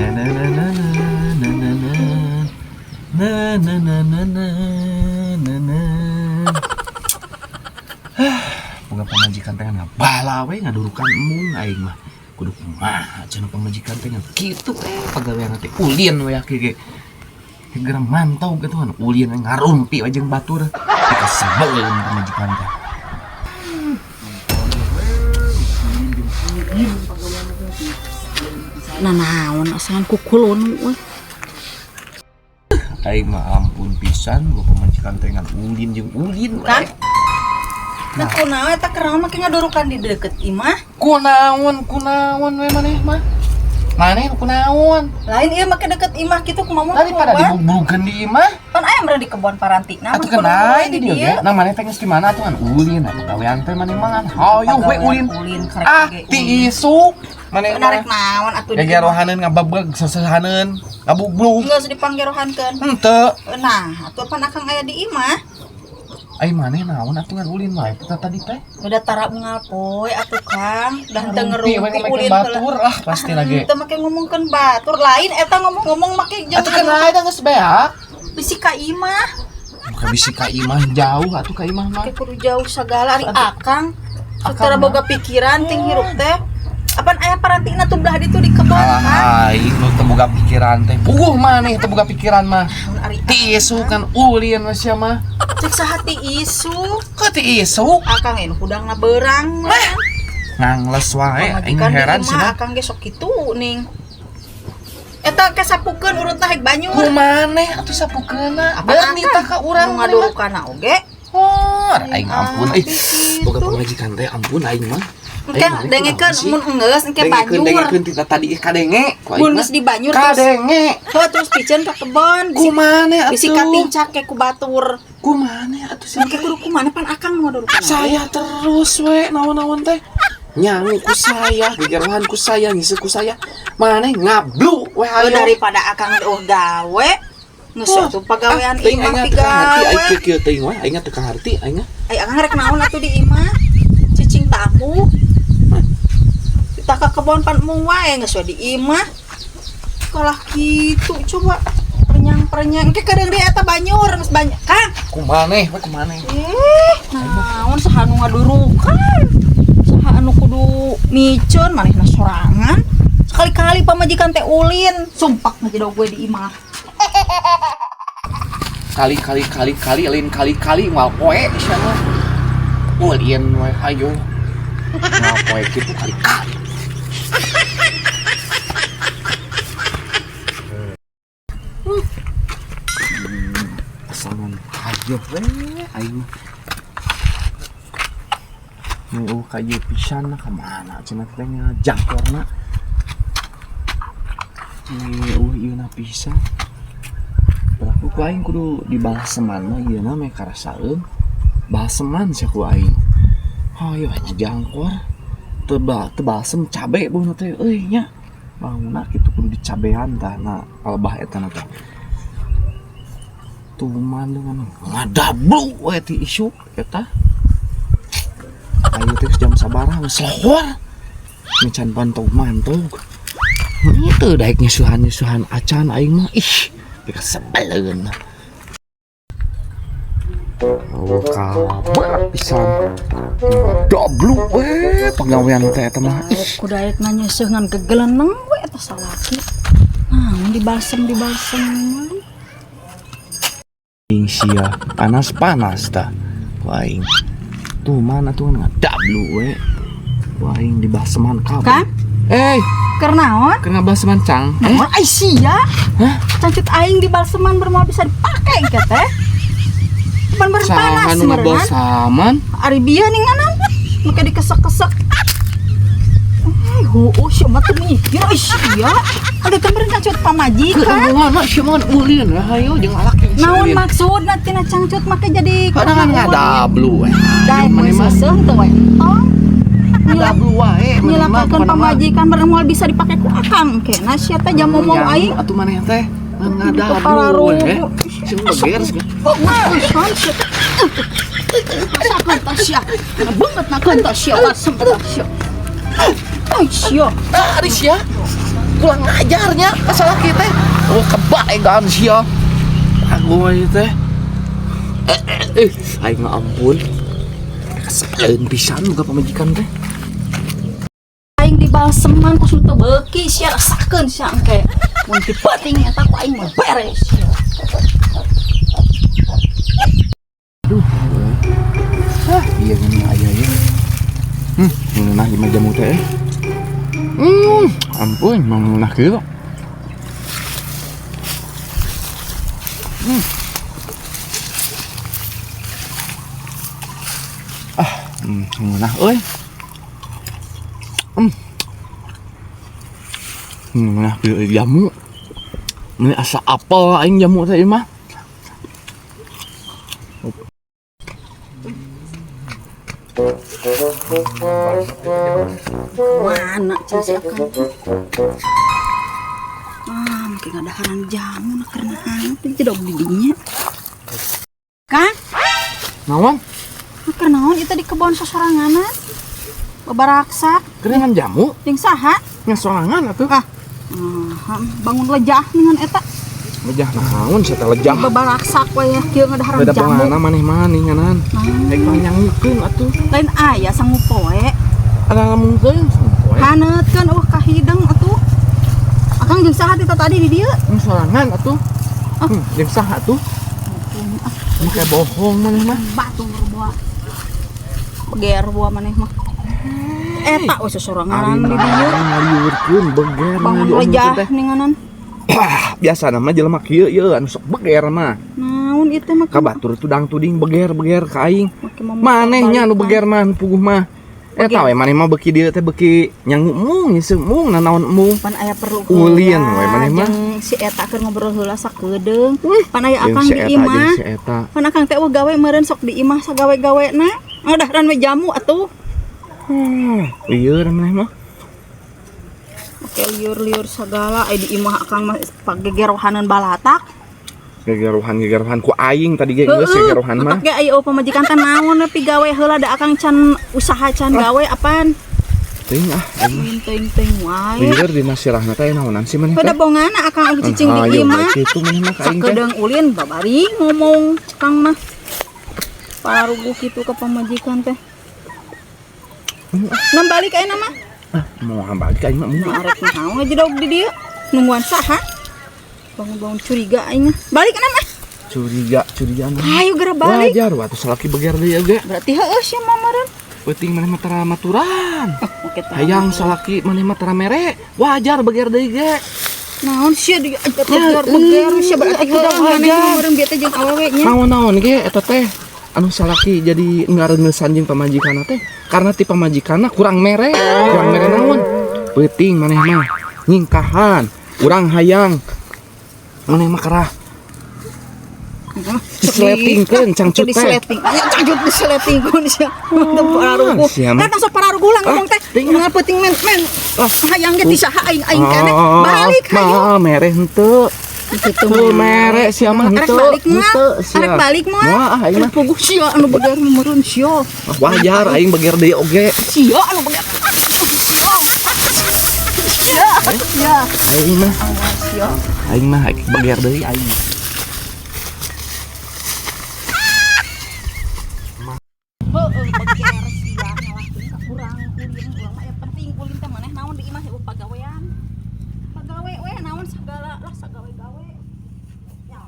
Na na na na na na na na na na na na na na. Boga pamajikan teh ngabala we, ngadurukan embung aing mah. Kudu kumaha cenah pamajikan teh ngan kitu, pagawean teh ulin we kieu ge. Geura mantau gitu kan ulin we, ngarumpi we jeung batur. Kasebeleun pamajikan teh. Nah, naon asangan kukulun euy. Aing mah ampun pisan gua pamajikan teh ngan ulin jeung ulin we. Kan? Nah, kunaon eta keur make ngadurukan di deket imah? Kunaon kunaon we maneh mah? Maneh kunaon? Lain ieu make deket imah kitu kumaha? Daripada dibugbugan di imah. Pan aya meureun di kebon parantina. Atuh kenai di dieu ge. Nah, maneh teh geus di mana atuh ngan ulin atuh gawean teh maneh mah ngan hayu we ulin. Ulin karek Ah, ge ti isuk maneh mah. Narik naon atuh di Gegerohaneun ngababeg sesehaneun ngabugbug. Geus dipanggerohankeun. Henteu. Nah, atuh pan akang aya di imah. Ai maneh naon atuh ngan ulin wae teh tadi teh? Udah tara unggal poe atuh Kang, dah teu Ngerumpi we ngerumpi ngomongkeun ulin batur ah pasti lagi. Teu make ngomongkeun batur, lain eta ngomong-ngomong make jeung Atuh kenai da geus beak. Bisi ka imah. Bukan bisi ka imah jauh atuh ka imah mah. Make kudu jauh sagala ari akang. Akang Secara mah. boga pikiran ting hirup teh. Apan aya parantina tuh belah ditu di kebon kan. Alah, aing nu teu boga pikiran teh. Puguh maneh teu boga pikiran mah. Naon ari Ti isuk kan ulin we sia mah. Cek saha ti isuk? Kok ti isuk? Akang ini hudangna beurang. Ngangles wae aing Pamajikan di heran imah, cenah. Akang ge sok kitu ning. Eta kesapukeun urutna hek banyur. Ku maneh atuh sapukeunna. Apa Beunita ka urang nu maneh mah. ngadurukana oge. Oh, aing ampun euy. Gitu. Boga pamajikan teh ampun aing mah. Engke dengekeun mun enggeus engke Dengekeun banjur. Dengekeun ti tadi kadenge ku aing Mun mah. geus dibanyur terus Kadenge. oh, terus piceun ka kebon. Ku maneh atuh? Bisi katincak ke ku batur. Ku maneh atuh sia? Engke kudu kumaha pan akang nu ngadurukana. Saya terus we naon-naon teh. Nyangu ku saya, gegerohan ku saya, ngisi ku saya. Maneh ngablu we Oh, hayo. daripada akang eueuh gawe geus atuh pagawean Teuing imah aing teu kaharti, aing pigawe. kieu kieu teuing we, aing teu kaharti aing. Ai akang rek naon atuh di imah? Cicing tamu. Kita ka kebon pan mung wae geus we di imah. Kalah kitu coba perenyang-perenyang engke kadang dia eta banyur geus banyak. Kang, Ku maneh we ku maneh. Naon saha anu ngadurukan? Saha anu kudu miceun manehna sorangan? Sekali-kali pamajikan teh ulin, sumpak ngejadog gue di imah. Kali kali kali kali lain kali kali moal poe sia mah. Ulin we hayo. Moal poe kitu kali kali. Asalan hayo we aing mah. Nih eueuh ka ieu pisan ka mana cenah teh ngajangkorna. Nih eueuh ieu na pisan. Berlaku ku aing kudu dibalaseman mah ieu na meh karasaeun. Balaseman sia ku aing. Hayo nya jangkor. Teu teu balsem cabe bauna teh euy nya. Bangunna kitu kudu dicabean tah na palebah eta na teh. Tuman dengan ngadablu we ti isuk eta. Ayo teh jam sabaraha geus lohor. Mican pantog-mantog. Itu daek nyusuhan-nyusuhan acan aing mah ih, pikasebeleun. Oh, kabar pisan. Doblu we pagawean teh eta mah. Ih, Kudu daek nanya ngan gegeleneng we eta salaki. Naon dibalsem dibalsem. Aing sia panas-panas tah. Ku aing. Tuh mana tuh ngadablu we. Ku aing dibalseman kabeh. Kang? Eh, Keur naon? keur ngabalseman cang. Eh, Naon ai sia? Hah? Cangcut aing dibalseman bermoal bisa dipake engke teh. Pan Saha berpanas nu meureunnan. ngabalsaman? Ari bieu ninganan. Make dikesek-kesek. Heueuh sia mah teu mikir euy sia. Ada teh meureun cangcut pamajikan. Keungungan sia mah ulin lah hayo jeung lalaki si Naon ulin. maksudna tina cangcut make jadi Kadang ngadablu we. Daek Maneh mun mah seuseuh teu we entong. ngadablu wae maneh mah Nyilakakeun pokona mah. pamajikan bareng moal bisa dipake ku akang kena sia teh jam ngomong aing. Atuh maneh teh Kepala ngadablu we. rubuh. Sing beger sih. Pisan sia teh. Rasakeun tah sia. Banget nakeun tah sia, asem tah sia. Ai sia. Ah, ari sia. Kurang ngajarnya ka salaki teh. Oh, kebaegan sia. Aku mah ieu teh. Aing mah ampun. Keseleun pisan boga pamajikan teh. Aing dibalseman ku teu beuki sia, rasakeun sia engke. Mun ti peuting eta ku aing mah beres sia. Aduh. Ah, iya gini aya ya. Ngeunah ieu mah jamu teh. Ampun, mang ngeunah kieu. Ah, ngeunah euy. Ngeunah kieu euy jamu. Ini asa apel aing jamu teh ieu mah. Mana cing si Akang? Ah, make ngadaharan jamu na karena hangat jedog di dinya. Kang, Naon? keur naon ieu teh di kebon sosoranganna? Babaraksak Kerengan jamu? Jeung saha? Nya sorangan atuh. Ah, bangun lejah dengan eta. Lejah naon sia teh lejah? Babaraksak we ya kieu ngadaharan Beda jamu. pengana maneh mah ninganan. Rek panyangukeun atuh. Lain aya sangu poe. Ada lamungkeun poe. Haneutkeun eueuh kahideng atuh. Akang jeung saha teh tadi di dieu? Sorangan atuh. Ah. Jeung saha atuh? Make bohong maneh mah. Batur boa. Beger boa maneh mah. Eta we sosorangan di dieu. Ngaliurkeun beger Bangun lejah ninganan. Biasa nama jelema kieu ieu anu sok beger mah. Naon ieu teh mah? Ka batur tudang tuding beger-beger ka aing. Make mau Manehnya anu beger mah nu puguh mah. Eta we maneh mah beuki dieu teh beuki nyangu mung nyeuseuh mung nanaon mung. Pan aya perlu Ulin we maneh mah. Jeung si eta keur ngobrol heula sakedeung. Pan aya Jeung akang si di eta jeung imah. si eta. Pan akang teh eueuh gawe meureun sok di imah sagawe-gawena. Ngadaharan we jamu atuh. Lieur maneh mah. Make liur-liur sagala aya di imah akang mah pagegerohaneun balatak. Gegerohan-gegerohan ku aing tadi ge geus gegerohan mah. Matak ge aya pamajikan teh naon we pigawe heula da akang can usaha can gawe apan. Teuing ah aing mah. Teuing-teuing wae. Lieur dina sirahna teh naonan sih maneh teh. Pada bongana akang oge cicing di Ayo, imah. kitu maneh mah ka aing teh. Sakedeung ulin babari ngomong kang mah. Pararuguh kitu ka pamajikan teh. Nam balik ayeuna mah. Ah, mau balik aing mah moal. Arek naon ngajedog di dieu? Nungguan saha? Bangun-bangun curiga aing mah. Balik ayeuna mah. Curiga, curiga mah. Ayo geura balik. Wajar waktu salaki beger deui ge. Berarti heueuh sia mah meureun. Peuting maneh mah tara maturan. Oke tah. Hayang salaki maneh mah tara mere. Wajar beger deui ge. Naon sia di beger sia berarti Udah heueuh maneh wajar. mah meureun bieu teh jeung awewe nya. Naon-naon ge eta teh anu salaki jadi ngareuneusan jeung pamajikanna teh karena ti pamajikanna kurang mere, kurang mere naon? Peuting maneh mah nyingkahan, urang hayang maneh mah kerah disletingkeun cangcut teh. Disleting. Nya cangcut disletingkeun sia. Teu pararuguh. Sia mah. Kan sok pararuguh lah ngomong teh. Ting. Kumaha peuting men men. Ah. Hayang ge ti saha aing aing keneh. Balik hayu. Mah mere henteu. Kitu Tuh mere sia mah Arek henteu. balik moal. Henteu sia. Arek balik moal. Moal ah aing mah. Puguh sia anu beger meureun sia. Wajar aing beger deui oge. Sia anu beger. Sia. Sia. Sia. Aing mah, Sia. aing mah beger deui aing. Heueuh beger sia ngalahkeun ka urang ulin urang mah aya penting ulin teh maneh naon di imah eueuh pagawean. Pagawe we naon sagala lah sagawe-gawe. Ya.